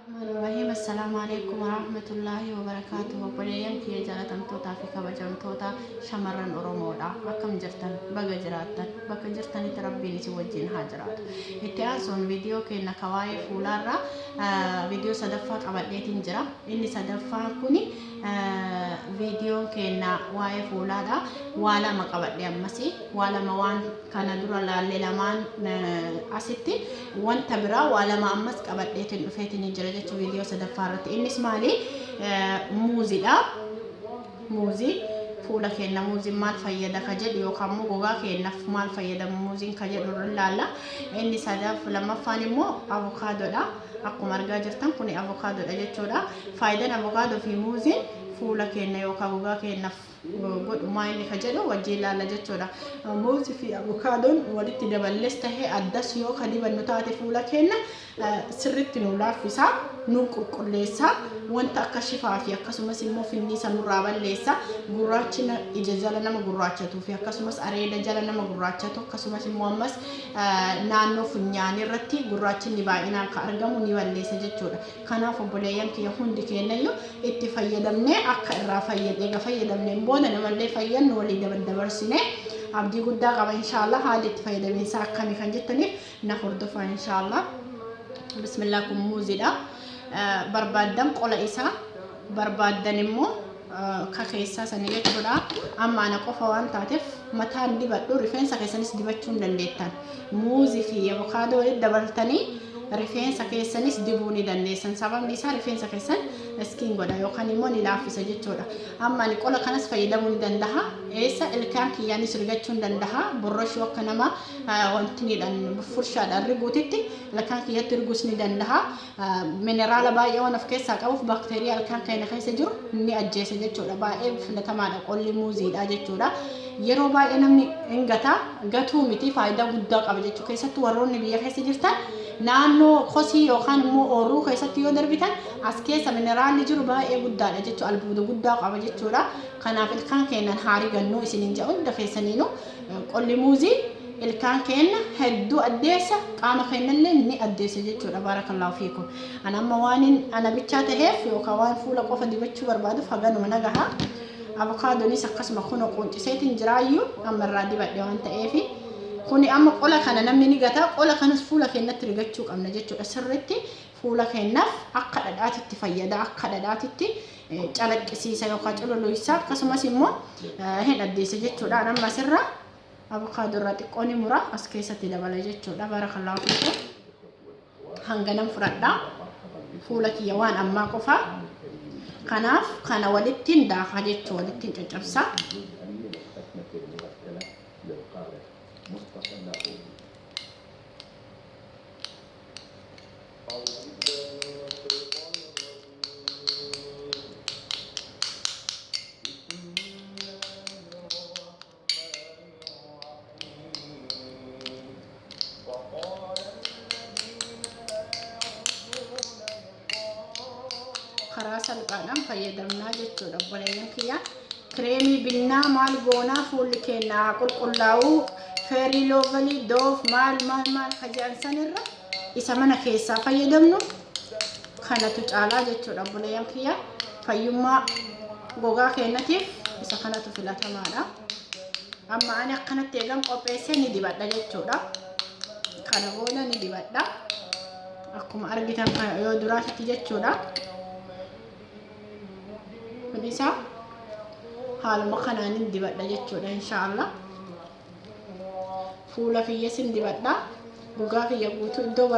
Rahim. Assalaamu alaikum warahmatullaahi wabarakaatuh. Obboleeyyan kiyya jaalatamtootaa fi kabajamtoota shamarran Oromoodha. Akkam jirtan? Baga jiraattan. Bakka jirtanitti Rabbiin isin wajjin haa jiraatu. Itti aansuun viidiyoo keenya ka waa'ee fuulaarraa viidiyoo sadaffaa qabadheetiin jira. Inni sadaffaan kuni viidiyoon keenya waa'ee fuulaadha. Waa lama qabadhe ammasii. Waa lama waan kana dura laalle lamaan asitti wanta biraa waa lama ammas qabadheetiin dhufeetiin jira jechuun viidiyoo sadaffaa irratti. Innis maali? Muuziidha. Muuzii fuula keenya muuziin maal fayyada ka jedhu yookaan immoo gogaa keenyaaf maal fayyada muuziin ka jedhu irra ilaalla. Inni sadaff lammaffaan immoo avokaadoodha. Akkuma argaa jirtan kuni avokaadoodha jechuudha. Faayidaan avokaadoo fi muuziin fuula keenya yookaan gogaa keenyaaf godhu maa inni ka jedhu wajjin ilaalla jechuudha. Muuzii fi avokaadoon walitti daballees tahee addas yoo ka dibannu taate fuula keenya sirritti nu laaffisa, nu qulqulleessa, wanta akka shifaa fi akkasumas immoo finniisa nurraa balleessa, gurraachina ija jala nama gurraachatuu fi akkasumas areeda jala nama gurraachatu akkasumas immoo ammas naannoo funyaanii irratti gurraachinni baay'inaan ka argamu ni balleessa jechuudha. Kanaaf obboleeyyan kiyya hundi keenyayyuu itti fayyadamnee akka irraa eega fayyadamneen booda namallee fayyannu walii dabarsinee abdii guddaa qaba inshaallah. Haalli itti fayyadamiinsaa akkami kan jettaniif na hordofaa inshaallah. Bismillah, kun muuziidha. Barbaaddan qola isaa, barbaaddan immoo ka keessaa sanii jechuudha. Amma ana qofa waan taateef mataan dibadhu, rifeensa keessanis dibachuu hin dandeettan. Muuzii fi avokaadoo walitti dabaltanii rifeensa keessanis dibuu ni dandeessan. Sababni isaa rifeensa keessan skin godha yookaan immoo ni laaffisa jechuudha. Amma ani qola kanas fayyadamuu ni danda'a. Eessa ilkaan kiyyaanis rigachuu ni danda'a. Borroshuu akka nama wantiniidhaan furshaadhaan riguutitti ilkaan kiyyatti riguus ni danda'a. Mineraala baay'ee waan of keessaa qabuuf baakteeriyaa ilkaan keenya keessa jiru ni ajjeesa jechuudha. Baay'ee filatamaadha qolli muuziidha jechuudha. Yeroo baay'ee namni hin gata, gatuu miti, faayidaa guddaa qaba jechuudha. Keessattuu warroonni biyya keessa jirtan naannoo kosii yookaan immoo oorruu keessatti yoo darbitan as keessa mineraalli jiru baay'ee guddaadha jechuudha. Albuuda guddaa qaba jechuudha. Kanaaf ilkaan keenyan haa rigannuu isiniin jedha hunda keessaniinuu qolli muuzii ilkaan keenya hedduu addeessa, qaama keenyallee ni addeessa jechuudha. Baarakallaahu fiikum. Ana amma waan ana bichaa taheef yookaan waan fuula qofa dibachuu barbaaduuf haganuma nagaha. Avokaadonis akkasuma kunoo quunciseetiin jiraayyuu amma irraa dibadhe waan ta'eefi. Kuni amma qola kana namni ni gata. Qola kanas fuula keenyatti rigachuu qabna jechuudha. Sirriitti fuula keenyaaf akka dhadhaatitti fayyada. Akka dhadhaatitti calaqqisiisa yookaan cululuqsa, akkasumas immoo hin addeessa jechuudha. Amma asirra avokaadoo irraa xiqqoo ni mura, as keessatti dabala jechuudha. Barakallahu fiikum. Hanganan fudhadha. Fuula kiyya waan ammaa qofa. Kanaaf kana walittiin daakaa jechuu walittiin caccabsa. Karaa salphaadhaan fayyadamnaa jechuudha obboleeyyan kiyya. Kireemii binnaa maal goonaa fuulli keenya haa qulqullaa'uu, Fair and Lovely, Dove, maal maal maal ka jedhan sanirra isa mana keessaa fayyadamnu kanatu caalaa jechuudha obboleeyyan kiyya. Fayyummaa gogaa keenyatiif isa kanatu filatamaadha. Amma ani akkanatti eegan qopheessee ni dibadha jechuudha. Kana booda ni dibadha. Akkuma argitan yoo duraatitti jechuudha. Kun isaa haaluma kanaan hin dibadha jechuudha inshaallah. Fuula kiyya sin dibadha. Gogaa kiyya guutuu iddoo